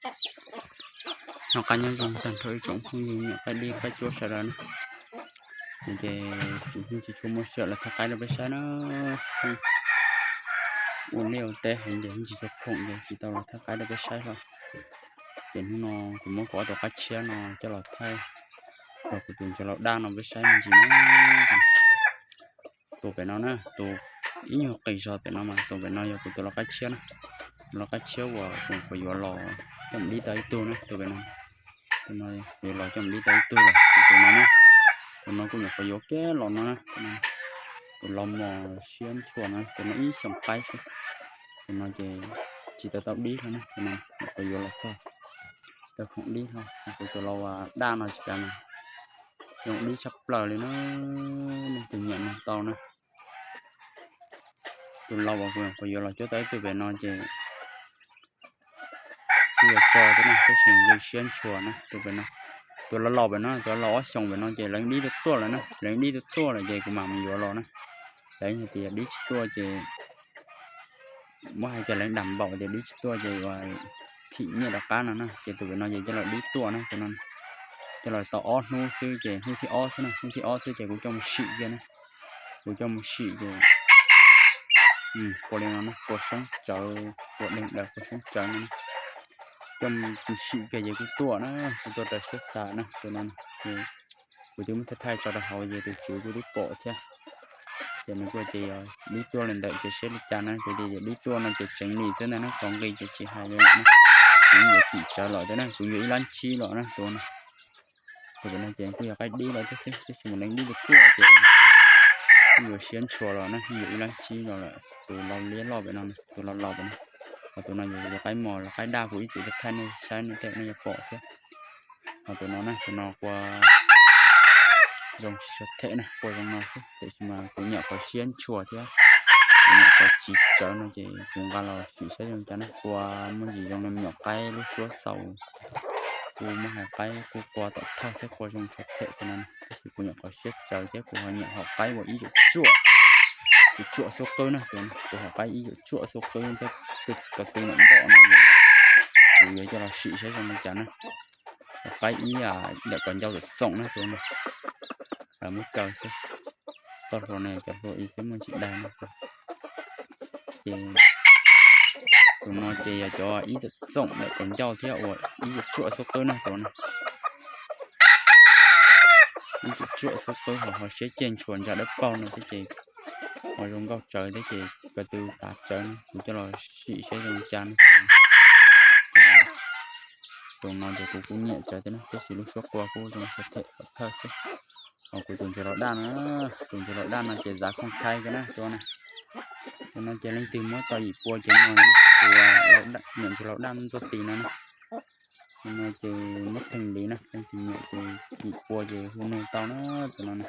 Noj qab nyob zoo tag nrho ib tsoom phooj ywg nyob qaib dib qaib cuab sawv daws na. Ces kuv yeej tsis tshua muaj sij hawm los thaij qaib rau peb saib na. Ua liaj ua teb heev ces yeej tsis tshua khoom ces tsis tau los thaij qaib rau peb saib hlo. Ces hnub no kuv muab kuv ob tug qaib tshiab no coj los thaij rau kuv tus ntsuag laus daj no peb saib me ntsis na. Tus pem no na, tus ib nyuag qis zog pem no mas tus pem no yog kuv tus lau qaib tshiab na. Tus lau qaib tshiab uas kuv nyuam qhuav yuav los coj mus dib tau ib tug na, tus pem no. Tus no kuv yuav los coj mus dib tau ib tug lawm. Tus no na, tus no kuj nyuam qhuav yuav kiag los no na. Tus lau mos siab ntshua na, tus no ib xyoos qaib xwb. Tus no ces tsis tau tau dib hlo na, tus no nyuam qhuav yuav los txog tsis tau khoom dib hlo. Kuv tus lau daj no tsis kav mas zoo dib tshaj plaws li na, leej twg nyiam nug tau na. Tus lau uas kuv nyuam qhuav yuav los cuab tau ib tug pem no ces kuj yuav tso thiab na, tab sis nqi siab ntshua na tus pem no. Tus laus laus pem no, tus laus ob xyoos pem no ces lawv dib tuaj tuaj lawm na, lawv dib tuaj tuaj lawm ces kuv mam mus yuav los na. Lawv hais tias dib tsis tuaj ces muab hais tias lawv dam npaum tias dib tsis tuaj ces yuav thim nyiaj rov qab no na, ces tus pem no ces coj los dib tuaj na, tus no coj los tau ob hnub xwb ces hnub thib ob xwb na, hnub thib ob xwb ces kuv coj mus sim kiag na. Kuv coj mus sim ces kua li no na, kua soob tsawv, kua deeg daws kua soob tsawv no na. Coj mus sim kiag ces kuj tuaj na, kuj tuaj raws siab xav na, tus no ces kuv twb muab thaij thaij tso rau hauv ces tus tswv kuj twb pom thiab. Ces nws kuj tias yog dib tuaj li ntawm ces seb li cas na, kuv tias yog dib tuaj no ces tseev li xwb ntag na, qhov nqi ces tsis hais li lawm na. Kuv yuav tsim tsawv lawm thiab na, kuv yuav ib lab tsib lawm na tus no. Tus pem no ces kuj yog qaib dib lawm thiab xwb, tab sis mas leej dib tuaj tuaj ces kuj yuav siab ntshua los na, kuj yuav ib lab tsib los lawm. Tus lau liab loj pem no, tus lau laus pem no, ho tus no yog tus qaib mos los qaib daj kuv ib txwm thaij nej saib nej tej nej yuav pom thiab. Ho tus no na, tus no kua zoo tsis tshua them na, kua zoo no xwb, tiam sis mas kuv nyiam qhov siab ntshua thiab kuv nyiam qhov tsis tsawv no ces kuv nqa los sim saib zoo cas na. Kua muaj ntsis zoo li me nyuam qaib lub suab xaus, kuj muab hais qaib kuj kua tom thawj xwb, kua zoo tshua them tus no, tab sis kuv nyiam qhov siab tsawv thiab kuv ho nyiam hom qaib uas ib cum tsuam, cum tsuam xub qwb na, kuv hom qaib ib cum tsuam xub qwb thiab ko tw ntom ntom no, kuv yuav coj los sim saib zoo li cas na. Hom qaib ib yam kom ncau txoom txoom na tus no, lawv muab kaw xwb, txoj hlua no cov hlua ib xwb muaj ntsis daig no. Ces tus no ces yog cov ib txoom txoom daim kaus ncauj thiab uas ib cum tsuam xub qwb na tus no. Ib cum tsuam xub qwb ho ho siab ceg ntshua ntsa dawb paug no thiab ces ho zoo nkauj tsawv thiab ces ko tw tav tsawv no, kuv coj los sim saib zoo li cas no. Tus no ces kuv kuj nyiam tsawv thiab na, tab sis lub suab kua kuj zoo tshua them tom thawj xwb. Ho kuv tus ntsuag laus daj no, tus ntsuag laus daj no ces zav khooj khaib kiag na tus no. Tus no ces leej twg muab tau yim pua ces no, tus niam ntsuag laus daj ntxuag tis no na. Tus no ces muab theej li na, leej twg nyiam ces yim pua ces hu nug tau na tus no na.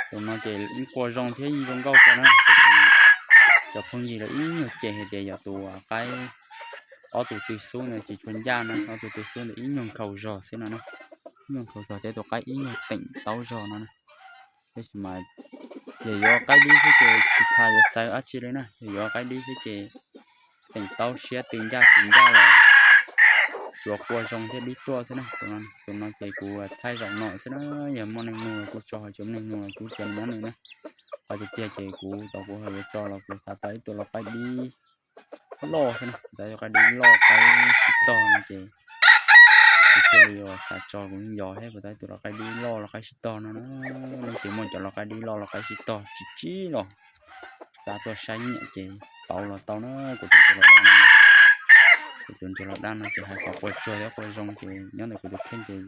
Tus no ces yeej kua zoo thiab yeej zoo nkauj kawg na, tiam sis cov phooj ywg lawv ib nyuag cem hais tias yog tus qaib ob tug tw xub ntawd tsis tshua ncaj na, ob tug tw xub ntawd ib nyuag nkhaus zog xwb no na. Ib nyuag nkhaus zog thiab tus qaib ib nyuag teem taub zog no na. Tab sis mas yog yuav qaib dib xwb ces tsis tas yuav xav dab tsi li na, yog yuav qaib dib xwb ces teem taub siab tw ncaj tsis ncaj los tsuav kua zoo thiab dib tuaj xwb na. Tus no ces kuv thaij zaum no xwb na, yog muaj neeg nug los kuj tso, ho tsis muaj neeg nug los kuj cia nyob nws na. Qhov tiag tiag ces kuv tau kuv ho yuav tso los kuv xav tau ib tug lau qaib dib loj xwb na, tau ib tug qaib dib loj qaib sib tog no ces kuv thiaj li xav tso kuv yos thiab kuv tau ib tug lau qaib dib loj lau qaib sib tog no na. Leej twg muaj cov lau qaib dib loj lau qaib sib tog tsis tsib los xav tuaj saib nyiam ces pauv los tau na. Kuv tus ntsuag laus daj no, kuv tus ntsuag laus daj no ces hais qhov kua tsuag thiab kua zoo ces nyob ntawm kuv tus kheej ces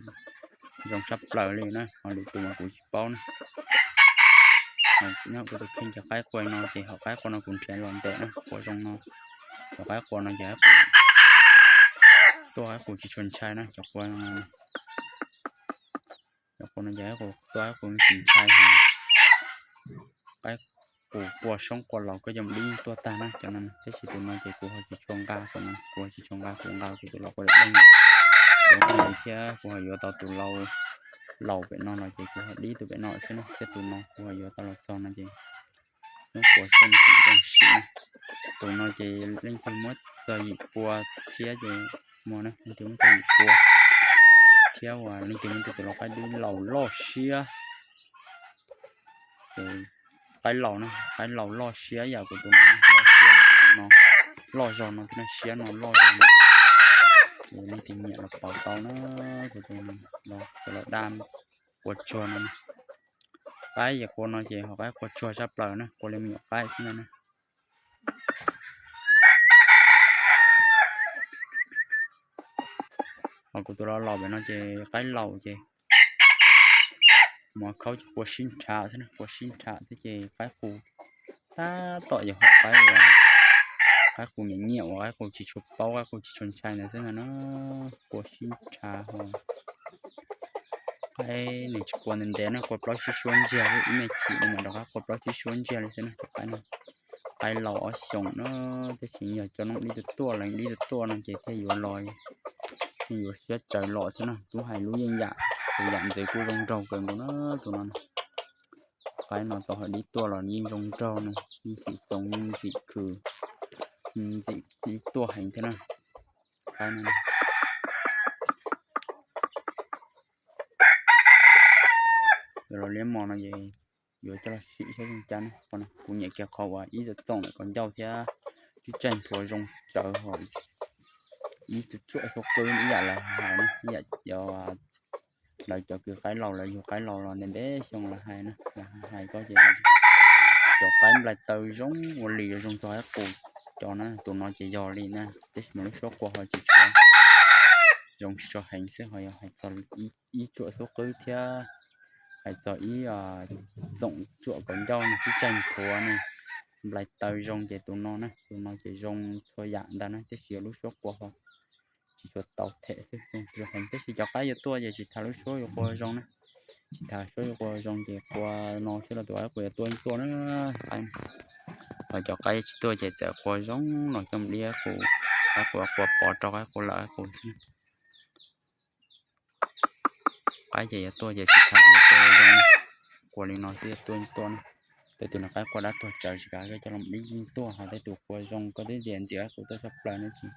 zoo tshaj plaws li na, ho lwm tus mas kuv tsis paub na. Nyob kuv tus kheej cov qaib qua no ces hom qaib qua no kuv nrhiav los ntev na, qua zoo no. Cov qaib qua no ces tuaj qaib qus tsis tshua ntshai na, cov qua no, cov qua no ces tuaj qaib qus tsis ntshai. Qaib qus qua soob qua laus koj coj mus dib yeej tuaj tag na cov no, tab sis tus no ces kuv ho tsis tshua nqa, tus no kuv ho tsis tshua nqa, kuv nqa kuv tus lau qua dawb paug, kuv nqa thiab kuv ho yuav tau tus lau laus pem no los ces kuv ho dib tus pem no xwb na, thiab tus no kuv ho yuav tau los txog no ces hnub puas xyoo tseem zoo siv na. Tus no ces leej twg muab txog yim pua txhiab ces muag na, leej twg muab txog yim pua thiab uas leej twg muab tej tus lau qaib dib laus loj siab. Ces qaib laus na, qaib laus loj siab yam kuv tus no loj siab li kuv tus no, loj zog no thiab na, siab no loj zog no. Ces leej twg nyiam los pauv tau na, kuv tus no los daj qua tsuag no. Qaib yam qua no ces ho qaib qua tsuag tshaj plaws na, qua li me nyuam qaib xwb ntag na. Ho kuv tus los laus pem no ces qaib laus ces mus khaub ces qua sib nrhav xwb na, qua sib nrhav xwb ces qaib qus tab tom yog hom qaib uas qaib qus nyiam nyiam uas qaib qus tsis tshua paub, qaib qus tsis tshua ntshai ntawd xwb ntag na. Qua sib nrhav ho qaib nws tsis qua ntev ntev na, qua plaub tsib suab ntsiag, ib me chim nws mam rov qab qua plaub tsib suab ntsiag li xwb na. Tus qaib no qaib laus ob xyoos na, tab sis yog cov noob dib tuaj tuaj, leej dib tuaj tuaj no ces thiaj yuav los, thiaj yuav siab tsawv los thiab na. Tub hais lub yeej yam, tus yam ntxwv kuj zoo nraug kawg nkaus na tus no. Qaib no tau hais dib tuaj los yeej zoo nraug na, yeej xim xyoo, yeej ntxim khw, ntxim dib tuaj heev thiab na. Qaib no los liab mos no ces yuav coj los sim saib zoo cas na. Qhov no kuv nyiam kiag qhov uas ib txom txoom lawm kaus ncauj thiab tsib tsaig nthuav zoo tsawv ho ib txuam xuab qwb ib yam lawv hais na, ib yam cov lawv cov kws qaib laus lawv yug qaib laus los ntev ntev xyoo lawv hais na, lawv hais koj ces cov qaib nplai taw zoo ua li zoo txog qaib qus cov na, tus no ces yog li na, tab sis mas lub suab qua ho tsis tshua zoo, tsis tshua heev xwb, ho yog hais txog ib tsuam xuab qwb thiab hais txog ib txoom tsuam kaus ncauj no, tsib tsaig nthuav no, nplai taw zoo ces tus no na, tus no ces zoo txhua yam ntag na, tab sis yog lub suab qua ho tsis tshua tau them xwb, zoo tsis tshua heev. Tab sis cov qaib yuav tuaj ces tsis tas lub suab yuav qua zoo na, tsis tas suab yuav qua zoo ces qua no xwb los tus qaib qus yuav tuaj yeej tuaj na. Ho cov qaib tsis tuaj ces txawm qua zoo los coj mus dib qaib qus, qaib qus qua pov rau qaib qus lawm qaib qus xwb. Qaib ces yuav tuaj ces tsis tas yuav tuaj zoo, qua li no xwb yuav tuaj yeej tuaj na. Tej tus no qaib qua dab tuag tsawv tsis kav koj coj los dib yeej tuaj, ho tej tus qua zoo koj twb tias ntxim qaib qus tuaj tshaj plaws no ces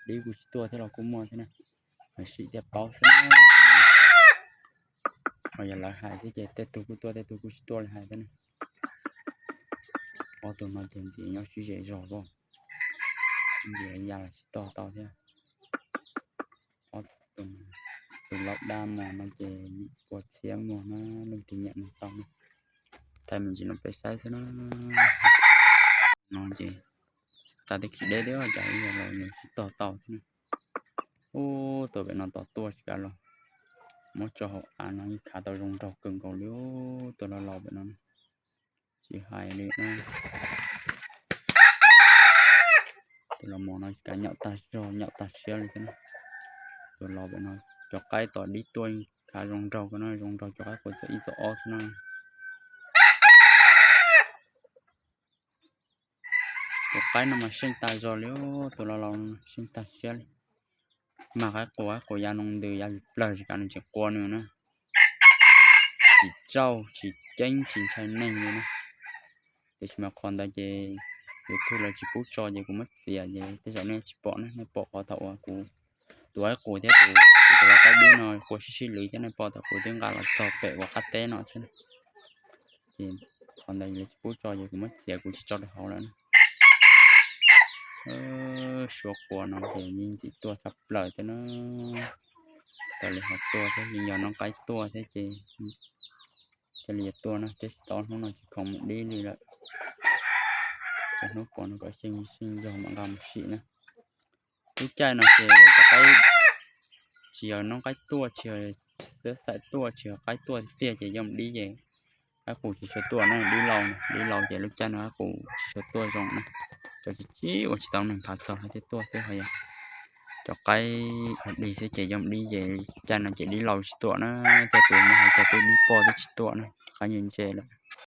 dib kuj tsis tuaj thiab los kuj muaj thiab na. Sim thiaj paub xwb na. Ho yog lawv hais xwb ces tej tug kuj tuaj tej tug kuj tsis tuaj li hais thiab na. Ob tug no ces ntxim nyob sib ze zog as, ntxim ya los tsis tog tau thiab. Ob tug, tus laus daj mos no ces yim pua txhiab muag na, leej twg nyiam no tau na. Thaij me ntsis no peb saib xwb na. No ces tas tib khib deb thiab cas ib yam los nws tsis tog tau thiab na. Ub, tus pem no tos tuaj tsis kav los, muab tso hauv av no yeej khav tau zoo nraug kawg nkaus li. Tus laus laus pem no tsis hais li na. Tus laus mos no tsis kav nyaum tag zog nyaum tag siab li thiab na. Tus laus pem no cov qaib tos dib tuaj khav zoo nraug kawg no, zoo nraug cov qaib qus txawm ib txog ob xwb na. Tus qaib no mas seej tag zog li, tus laus laus seej tag siab li. Mag qaib qus, qaib qus ya noo ntws ya li plawg tsis kav nws tsis qua nws na. Tsis tsauj tsis ceeb tsis ntshai neeg li na. Tiam sis mas qhov ntawd ces YouTube lawv tsis pub tso ces kuv muab txiav ces tej zaum nej tsis pom na, nej pom qhov thaum uas kuv tus qaib qus thiab tus, tus lau qaib dib no qua sib sib lwv thiab nej pom thaum kuv twb nqa los txog pem uas qab teb no xwb na. Ces qhov ntawd lawv tsis pub tso ces kuv muab txiav kuv tsis tso rau hauv lawm na. Suab qua no ces yeej ntxim tuaj tshaj plaws thiab na. Tau li ho tuaj thiab yeej yog noob qaib tuaj thiab ces thiaj li yuav tuaj na, tab sis tau hnub no tsis khoom mus dib li lawm. Ces hnub puas no kom xyeej xyeej zog mam nqa mus sim na. Lub caij no ces cov qaib tsis yog noob qaib tuaj, tsis yog xab xaim tuaj, tsis yog qaib tuaj tiag ces coj mus dib ces qaib qus tsis tshua tuaj na, dib laus, dib laus ces lub caij no qaib qus tsis tshua tuaj zoo na. Cov tsis tsis ua tsis tau neeg phav txog thiaj tuaj xwb ho yog cov qaib dig xwb ces coj mus dib ces caij no ces dib laus tsis tuaj na, tej tus muab hais cov twb dib poj twb tsis tuaj na, qaib ntse ntse lawm.